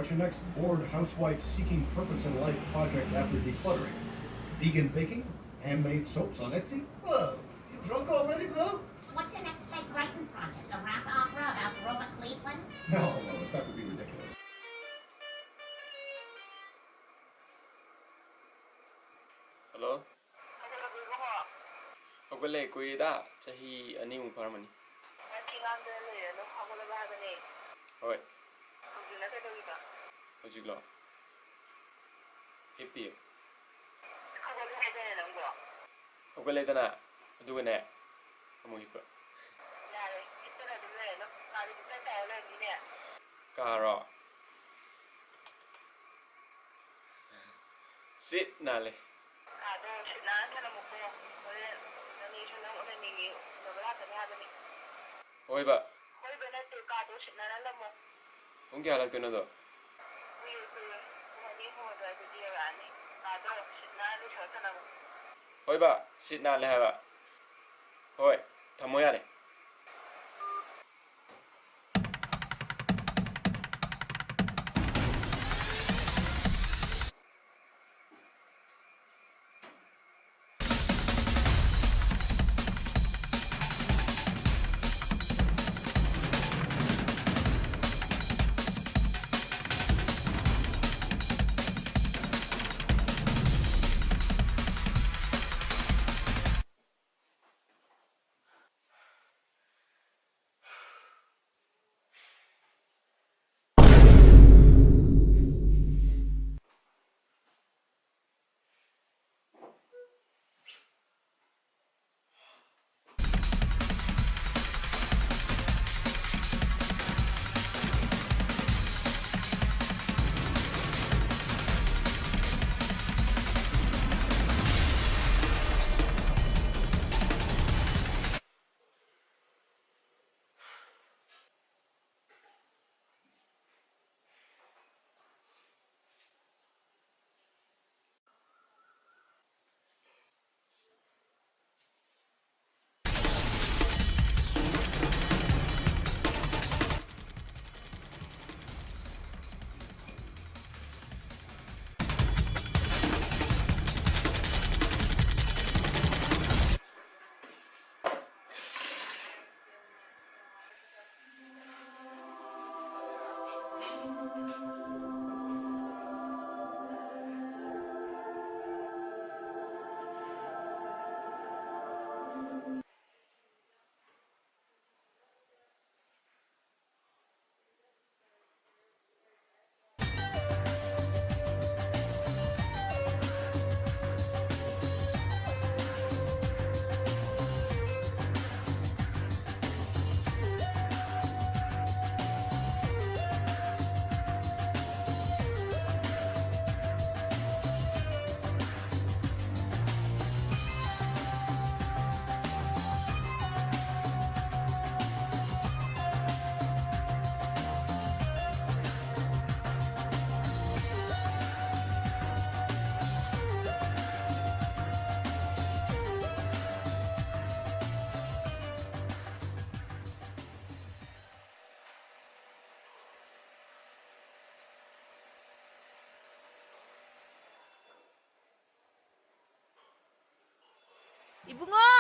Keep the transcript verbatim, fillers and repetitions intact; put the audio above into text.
Your next bored housewife seeking purpose in life project after decluttering? Vegan baking? Handmade soaps on Etsy? Whoa, you drunk already, bro? What's your next big writing project? A rap opera about Grover Cleveland? No, no, it's not gonna be ridiculous. Hello? ꯍꯧꯒꯠꯂꯕꯣ ꯏꯕꯨꯡꯉꯣ? ꯍꯧꯒꯠꯂꯦ, ꯀꯨꯏꯔꯦꯗ, ꯆꯍꯤ ꯑꯅꯤꯃꯨꯛ ꯐꯥꯔꯝꯃꯅꯤ꯫ ꯅꯪ ꯊꯤꯉꯥꯡꯗꯅ ꯂꯩꯔꯅꯨ, ꯍꯧꯒꯠꯂꯕ ꯍꯥꯏꯕꯅꯦ꯫ ꯍꯣꯏ꯫ ꯍꯧꯖꯤꯛꯅ ꯀꯩꯗꯧꯔꯤꯕ? ꯍꯧꯖꯤꯛꯂꯣ? ꯍꯤꯞꯄꯤꯌꯦ꯫ ꯍꯧꯒꯠꯂꯦ ꯍꯥꯏꯗꯥꯏꯅꯦ ꯅꯪꯕꯣ? ꯍꯧꯒꯠꯂꯦꯗꯅ, ꯑꯗꯨꯒꯅꯦ, ꯑꯃꯨꯛ ꯍꯤꯞꯄ꯫ ꯌꯥꯔꯦ, ꯍꯤꯞꯇꯅ ꯑꯗꯨꯝ ꯂꯩꯔꯅꯨ꯫ ꯀꯥꯗ ꯄꯨꯡꯇꯥꯏ ꯇꯥꯏꯔ ꯂꯩꯔꯝꯅꯤꯅꯦ꯫ ꯀꯥꯔꯣ? ꯁꯤꯠ ꯅꯥꯜꯂꯦ꯫ ꯀꯥꯗꯣ ꯁꯤꯠ ꯅꯥꯟꯅ ꯊꯅꯝꯃꯨꯀꯣ꯫ ꯍꯣꯔꯦꯟ ꯅꯅꯦꯁꯨ ꯅꯪ ꯎꯅꯅꯤꯡꯉꯤ, ꯎꯅꯕ ꯂꯥꯛꯀꯅꯤ ꯍꯥꯏꯕꯅꯤ꯫ ꯍꯣꯏꯕ꯫ ꯍꯣꯏꯕ ꯅꯠꯇꯦ, ꯀꯥꯗꯣ ꯁꯤꯠ ꯅꯥꯟꯍꯜꯂꯝꯃꯣ꯫ ꯄꯨꯡ ꯀꯌꯥ ꯍꯜꯂꯛꯇꯣꯏꯅꯣ ꯑꯗꯣ? ꯀꯨꯏꯔꯣꯏ, ꯀꯨꯏꯔꯣꯏ꯫ ꯄꯨꯡ ꯑꯅꯤ, ꯑꯍꯨꯝ ꯑꯗꯨꯋꯥꯏꯗꯗꯤ ꯌꯧꯔꯛꯑꯅꯤ꯫ ꯀꯥꯗꯣ ꯁꯤꯠ ꯅꯥꯟꯅ ꯂꯣꯏꯁꯜꯂ ꯊꯅꯝꯃꯨ꯫ ꯍꯣꯏꯕ, ꯁꯤꯠ ꯅꯥꯜꯂꯦ ꯍꯥꯏꯕ꯫ ꯍꯣꯏ, ꯊꯝꯃꯣ ꯌꯥꯔꯦ꯫ ꯏꯕꯨꯡꯉꯣ!